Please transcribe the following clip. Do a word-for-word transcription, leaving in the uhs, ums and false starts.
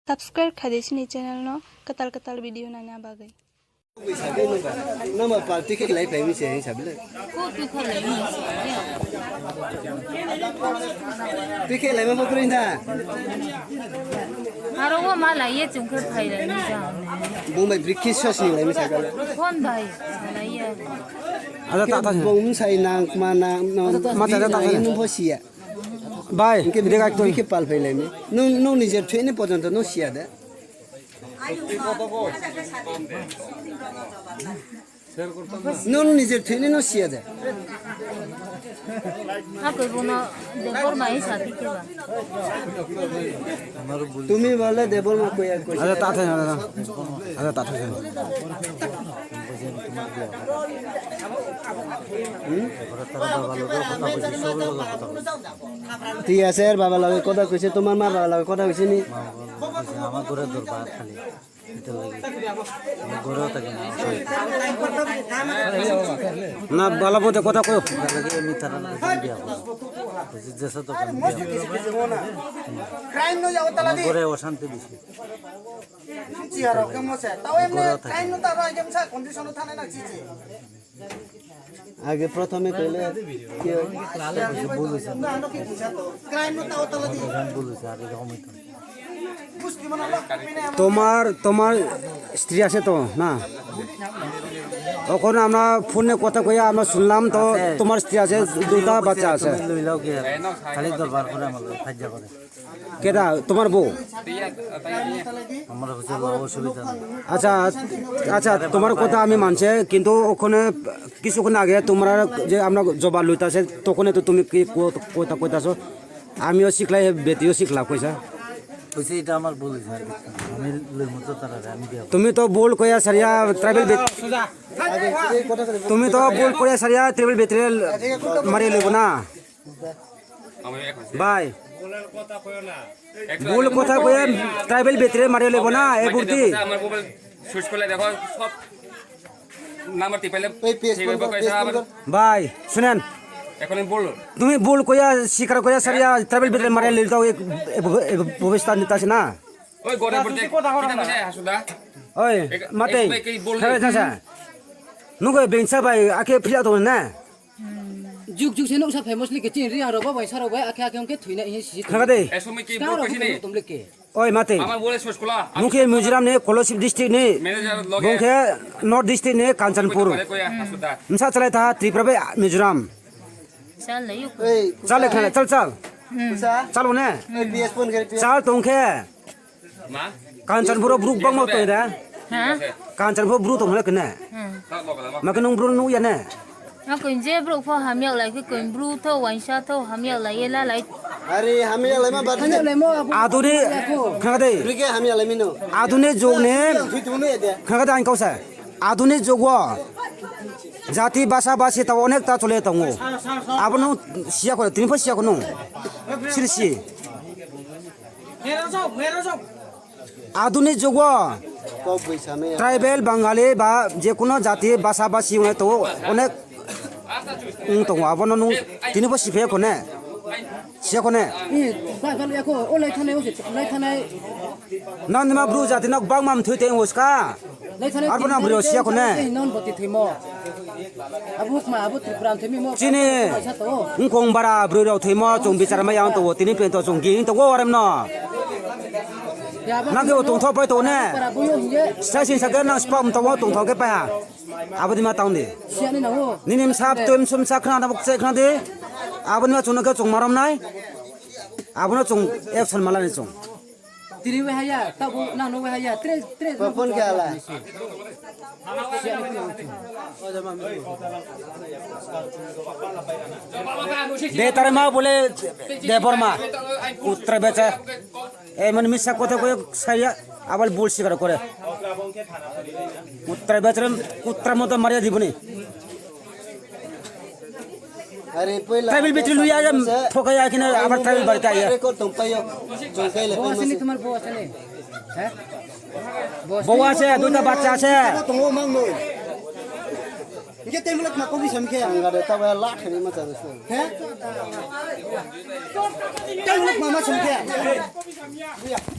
Subscribe khaidi sini channel no kwtal kwtal video naina bagwi. Nama party khe lai phai mi se hin sabile. Twi khe lai ma bokri na. Aro wo ma lai ye chung khe phai lai ni ja. Bung bai brik khe sos ni lai mi sabile. Phone bai lai ye. Ada tak tak. Bung sai nang ma na ma ta ta ta. Nung pho siya. Bai, hingke bide gak twi. Bike pal phai lai mi. Nung, nung nijer thwini porjonto nung siya de. Nung nijer thwini nung siya de. Ako bono Debbarma hi sati ke ba? Tumi bole Debbarma koya koya. Ada tak thai, ada tak. Ada tak thai. Hmm? Thik ase, baba loge kotha koise, tomar ma baba loge kotha koise ni? Ama gore dorbar khali. Eta lagi. Ama gore ta kena. Na, bala bote kotha koyo. Eta lagi emi tara lagi biya ko. Jesa to kan biya. Ama gore oshanti bisi. Chiha rok khe mose. Tao emne kain no taro ai khe msa condition o thane na chichi. Age prothome koile ki. Crime no tao tala di. Tomar, tomar stri ase to, na? Okhon amra phone e kotha koya, amra sunlam to, tomar stri ase, duita bachcha ase. Khali dorbar kore amar, khajja kore. Keda, tomar bou? Amar hoche la osubidha nei. Acha, acha, tomar kotha ami manche, kintu okhone, kisukkhon age tomar je amra joba luita ase, tokhone to tumi ki ko-, kotha koita so? Amiyo sikhlai, betiyo sikhlak koisa. Hoise eta amar bhul hoise ar ki. Ami loimo to tarare, ami diya. Tumi to bhul koya sariya tribal bet-, tumi to bhul koya sariya tribal betri mari loibo na. Bhai. Bhul kotha koya tribal betri mari loibo na, e burdi. আমার mobile switch করলে দেখো সব নাম্বার টিপাইলে এই পেজ ঠিক হবে, ফোন কর, পয়সা পেজ ফোন আবার কর। Bhai, sunen. এখন আমি বললো। Tumi bhul koya, sikar koya sariya tribal betri mari loibo, e, e, e, bobista nita se na. ওই গরিব বলতে, কথা বলে না। Oi, এক-, mate. এক ভাই কি বললি? Khare jasa. Nugo bengsa bai, ake phila to na. Juk juk se nuksa famous ni kechin ri aro babai saro bai akhe akhe ongke thuina ihi si. Khaga de. এ সময় কি বল কইছি নি? Oi mate. আমার বলে শেষ কলা। Nukhe Mizoram ni Kolasib district ni. Manager লগে। Bongkhe North district ni Kanchanpur. কই Asuda. Msa chalai tha Tripura bai Mizoram. Chal le yuk. Ei, chal le khana, chal chal. Kusa. Chal ne. Ei, P S phone kare, P S. Chal tongkhe. Kanchanpur o bru bangma tong da. Ha? Kanchanpur bru tong le kene. Hmm. Ma kene bru nu ya ne. Ako je bru pho hamyak lai khe, koi bru tho, waisa tho, hamyak lai ye la lai. Are hamyak lai ma bad ne. Aduni khade. Bru ke hamyak lai mino. Aduni jog ne. Khade ang kausa. Aduni jog o. Jati basa basi ta onek ta chole tongo. Abono siya ko, tini pho siya ko no. Siri si. Aduni jugo tribal Bangali ba je kuno jati basa basi wngwi tongo, onek wng tongo, abono nung tini bo siphe khone, siya khone. Nang nima bru jati nok bangma mthwi teng uska. Arbo nang bru siya khone. Non boti thwimo. Abo hukma, abo Tripura thwimi mo. Chini. Wngkong bara bwrwi rok thwimo, chwng bichar ma yang tongo, tini pento chwng ging tongo orem no. Nang khe bo tongthok pai tongo ne. Para buyo hinge. Sai sing sakhe nang spam tongo, tongthok khe pai ha. Abo di ma tang di. Siani na o. Nini msa twi msa khna na bok che khna di. Abo ni ma chwng no khe chwng marom nai. Abo no chwng action malani chwng. Tini wai haya, tabo nang no wai haya, tre, tre. Phone khe ala. De tare ma bole de borma. Putra becha. E man misa kotha koyo saya abal bol sikar kore. Putra becha putra moto maria diboni. Tribal betri luya ya, thokai ya kina abar tribal bari kaya. Bo asini, tomar bo asini. He? Bo ase, duita bachcha ase. Nge temlek ma kobi samkhe. Angare ta ba la thani ma chana se. He? Temlek ma ma samkhe.